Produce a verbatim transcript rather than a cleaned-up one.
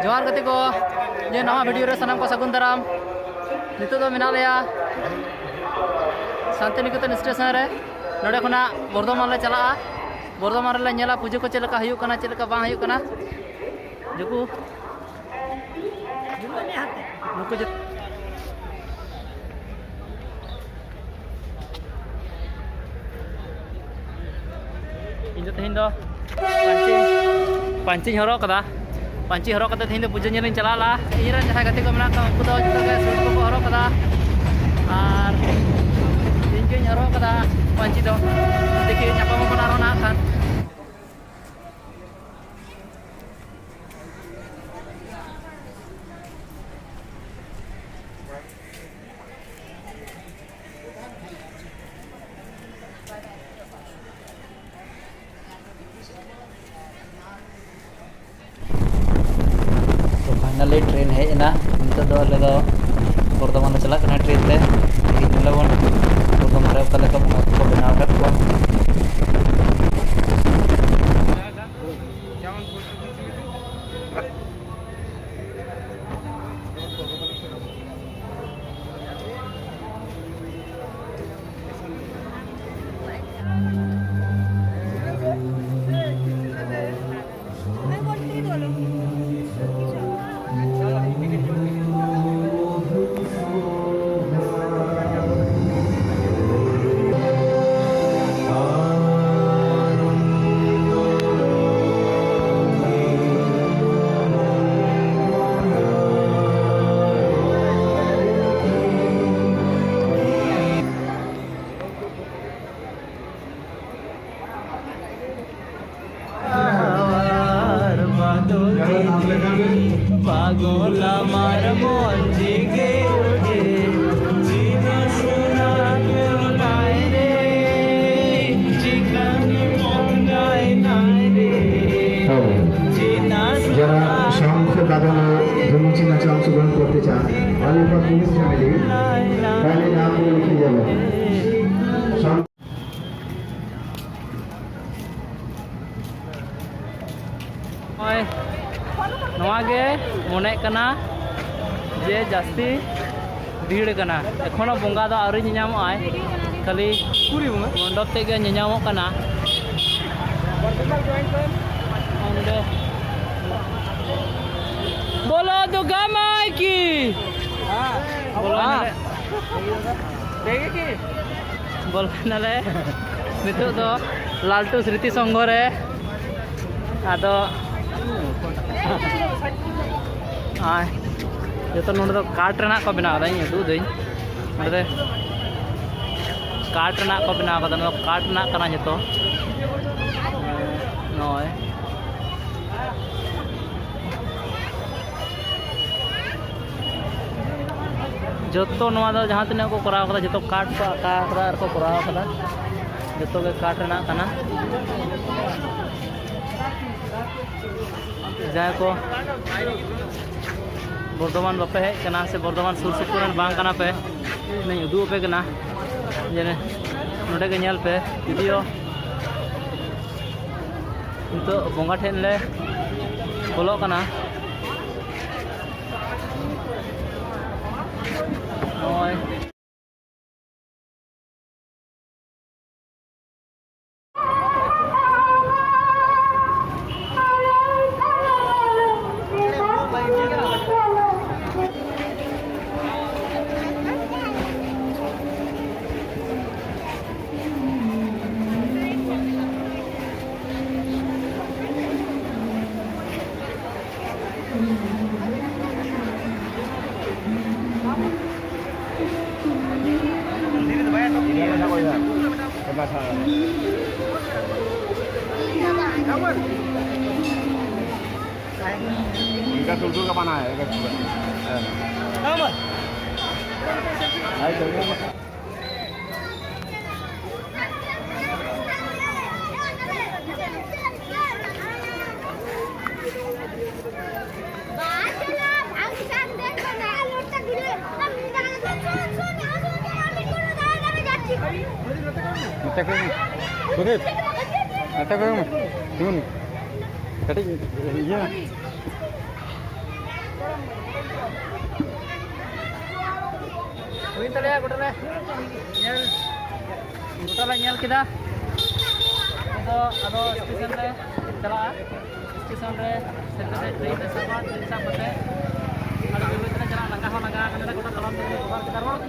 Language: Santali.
ᱡᱚᱦᱟᱨ ᱜᱟᱛᱮ ᱠᱚ, ᱡᱮ ᱱᱟᱣᱟ ᱵᱷᱤᱰᱤᱭᱳ ᱨᱮ ᱥᱟᱱᱟᱢ ᱠᱚ ᱥᱟᱹᱜᱩᱱ ᱫᱟᱨᱟᱢ᱾ ᱱᱤᱛᱚᱜ ᱫᱚ ᱢᱮᱱᱟᱜ ᱞᱮᱭᱟ ᱥᱟᱱᱛᱤᱱᱤᱠᱮᱛᱚᱱ ᱥᱴᱮᱥᱚᱱ ᱨᱮ᱾ ᱱᱚᱰᱮ ᱠᱷᱚᱱᱟᱜ ᱵᱚᱨᱫᱷᱚᱢᱟᱱ ᱞᱮ ᱪᱟᱞᱟᱜᱼᱟ᱾ ᱵᱚᱨᱫᱷᱚᱢᱟᱱ ᱨᱮᱞᱮ ᱧᱮᱞᱟ ᱯᱩᱡᱟᱹ ᱠᱚ ᱪᱮᱫ ᱞᱮᱠᱟ ᱦᱩᱭᱩᱜ ᱠᱟᱱᱟ, ᱪᱮᱫ ᱞᱮᱠᱟ ᱵᱟᱝ ᱦᱩᱭᱩᱜ ᱠᱟᱱᱟ᱾ ᱱᱩᱠᱩ ᱡᱚᱛᱚ ᱤᱧ ᱫᱚ ᱛᱮᱦᱮᱧ ᱫᱚ ᱯᱟᱹᱧᱪᱤ, ᱯᱟᱹᱧᱪᱤᱧ ᱦᱚᱨᱚᱜ ᱠᱟᱫᱟ᱾ ᱯᱟᱹᱧᱪᱤ ᱦᱚᱨᱚᱜ ᱠᱟᱛᱮ ᱛᱮᱦᱮᱧ ᱫᱚ ᱯᱩᱡᱟᱹ ᱧᱮᱞ ᱤᱧ ᱪᱟᱞᱟᱜ ᱞᱟ᱾ ᱤᱧ ᱨᱮᱱ ᱡᱟᱦᱟᱸᱭ ᱜᱟᱛᱮ ᱠᱚ ᱢᱮᱱᱟᱜ ᱠᱚᱣᱟ, ᱩᱱᱠᱩ ᱫᱚ ᱡᱚᱛᱚ ᱜᱮ ᱥᱩᱴ ᱠᱚᱠᱚ ᱦᱚᱨᱚᱜ ᱠᱟᱫᱟ᱾ ᱟᱨ ᱤᱧ ᱜᱤᱧ ᱦᱚᱨᱚᱜ ᱠᱟᱫᱟ ᱯᱟᱹᱧᱪᱤ ᱫᱚ᱾ ᱫᱮᱠᱷᱤ, ᱧᱟᱯᱟᱢ ᱟᱵᱚᱱ ᱟᱨᱦᱚᱸ ᱱᱟᱦᱟᱜ ᱠᱷᱟᱱ᱾ ᱛᱚ, finally train ᱦᱮᱡ ᱮᱱᱟ᱾ ᱱᱤᱛᱚᱜ ᱫᱚ ᱟᱞᱮ ᱫᱚ ᱵᱚᱨᱫᱷᱚᱢᱟᱱ ᱞᱮ ᱪᱟᱞᱟᱜ ᱠᱟᱱᱟ train ᱛᱮ᱾ ᱛᱮᱦᱮᱧ ᱧᱮᱞᱟᱵᱚᱱ ᱵᱚᱨᱫᱷᱚᱢᱟᱱ ᱨᱮ ᱚᱠᱟ ᱞᱮᱠᱟ ᱵᱚᱸᱜᱟ ᱠᱚᱠᱚ ᱵᱮᱱᱟᱣ ᱟᱠᱟᱫ ᱠᱚᱣᱟ᱾ যারা শঙ্খ বাদন ও ধুনুচি নাচে অংশগ্রহণ করতে চান, all of our Police family, kindly নাম করে লিখে যাবেন। শঙ্খ- ᱱᱚᱜᱼᱚᱭ ᱱᱚᱣᱟ ᱜᱮ ᱢᱚᱱᱮᱜ ᱠᱟᱱᱟ ᱡᱮ ᱡᱟᱹᱥᱛᱤ ᱵᱷᱤᱲ ᱠᱟᱱᱟ᱾ ᱮᱠᱷᱚᱱᱳ ᱵᱚᱸᱜᱟ ᱫᱚ ᱟᱹᱣᱨᱤ ᱧᱮᱧᱟᱢᱚᱜᱼᱟᱭ, ᱠᱷᱟᱹᱞᱤ ᱢᱚᱱᱰᱚᱯ ᱛᱮᱫ ᱜᱮ ᱧᱮᱧᱟᱢᱚᱜ ᱠᱟᱱᱟ᱾ ᱚᱸᱰᱮ ᱵᱚᱞᱚ ᱫᱩᱨᱜᱟ ᱢᱟᱭ ᱠᱤ᱾ ᱵᱚᱞᱚ ᱮᱱᱟᱞᱮ᱾ ᱵᱚᱞᱚ ᱮᱱᱟᱞᱮ ᱱᱤᱛᱚᱜ ᱫᱚ ᱞᱟᱞᱴᱩ ᱥᱨᱤᱛᱤ ᱥᱚᱝᱜᱷᱚ ᱨᱮ᱾ ᱟᱫᱚ ᱟᱨ ᱡᱚᱛᱚ ᱱᱚᱰᱮ ᱫᱚ ᱠᱟᱴ ᱨᱮᱱᱟᱜ ᱠᱚ ᱵᱮᱱᱟᱣ ᱮᱫᱟ, ᱤᱧ ᱩᱫᱩᱜ ᱟᱹᱫᱟᱹᱧ᱾ ᱱᱚᱰᱮ ᱠᱟᱴ ᱨᱮᱱᱟᱜ ᱠᱚ ᱵᱮᱱᱟᱣ ᱠᱟᱫᱟ, ᱱᱚᱣᱟ ᱠᱟᱴ ᱨᱮᱱᱟᱜ ᱠᱟᱱᱟ ᱡᱚᱛᱚ᱾ ᱱᱚᱜᱼᱚᱭ ᱡᱚᱛᱚ ᱱᱚᱣᱟ ᱫᱚ ᱡᱟᱦᱟᱸ ᱛᱤᱱᱟᱹᱜ ᱠᱚ ᱠᱚᱨᱟᱣ ᱠᱟᱫᱟ, ᱡᱚᱛᱚ ᱠᱟᱴ ᱠᱚ ᱟᱠᱟ ᱠᱟᱫᱟ ᱟᱨ ᱠᱚ ᱠᱚᱨᱟᱣ ᱠᱟᱫᱟ, ᱡᱚᱛᱚ ᱜᱮ ᱠᱟᱴ ᱨᱮᱱᱟᱜ ᱠᱟᱱᱟ᱾ ᱡᱟᱦᱟᱸᱭ ᱠᱚ ᱵᱚᱨᱫᱷᱚᱢᱟᱱ ᱵᱟᱯᱮ ᱦᱮᱡ ᱠᱟᱱᱟ ᱥᱮ ᱵᱚᱨᱫᱷᱚᱢᱟᱱ ᱥᱩᱨ ᱥᱩᱯᱩᱨ ᱨᱮᱱ ᱵᱟᱝ ᱠᱟᱱᱟ ᱯᱮ, ᱤᱧ ᱩᱫᱩᱜ ᱟᱯᱮ ᱠᱟᱱᱟ ᱡᱮ ᱱᱚᱰᱮ ᱜᱮ ᱧᱮᱞ ᱯᱮ ᱡᱩᱫᱤᱭᱳ᱾ ᱱᱤᱛᱚᱜ ᱵᱚᱸᱜᱟ ᱴᱷᱮᱱ ᱞᱮ ᱵᱚᱞᱚᱜ ᱠᱟᱱᱟ᱾ ᱱᱚᱜᱼᱚᱭ᱾ इनका टुलटुल का बना है, इनका टुलटुल। हाँ। ᱢᱮᱛᱟ ᱠᱚ ᱢᱮ᱾ ᱥᱩᱫᱤᱯ, ᱢᱮᱛᱟ ᱠᱚ ᱢᱮ᱾ ᱛᱤᱸᱜᱩᱱ᱾ ᱠᱟᱹᱴᱤᱡ ᱤᱭᱟᱹ᱾ ᱦᱩᱭᱮᱱ ᱛᱟᱞᱮᱭᱟ ᱜᱚᱴᱟ ᱞᱮ ᱧᱮᱞ, ᱜᱚᱴᱟ ᱞᱮ ᱧᱮᱞ ᱠᱮᱫᱟ᱾ ᱱᱤᱛᱚᱜ ᱟᱫᱚ ᱥᱴᱮᱥᱚᱱ ᱞᱮ ᱪᱟᱞᱟᱜᱼᱟ᱾ ᱥᱴᱮᱥᱚᱱ ᱨᱮ ᱥᱮᱱ ᱠᱟᱛᱮ ᱴᱨᱮᱱ ᱞᱮ ᱥᱟᱵᱟ᱾ ᱴᱨᱮᱱ ᱥᱟᱵ ᱠᱟᱛᱮ ᱟᱫᱚ ᱵᱟᱹᱭ ᱵᱟᱹᱭ ᱛᱮᱞᱮ ᱪᱟᱞᱟᱜᱼᱟ᱾ ᱞᱟᱸᱜᱟ ᱦᱚᱸ ᱞᱟᱸᱜᱟ ᱟᱠᱟᱱᱟ᱾ ᱜᱚᱴᱟ ᱛᱟᱲᱟᱢ ᱛᱮᱜᱮ ᱠᱚᱵᱷᱟᱨ ᱠᱮᱫᱟ᱾ ᱨᱚᱲ ᱠᱚ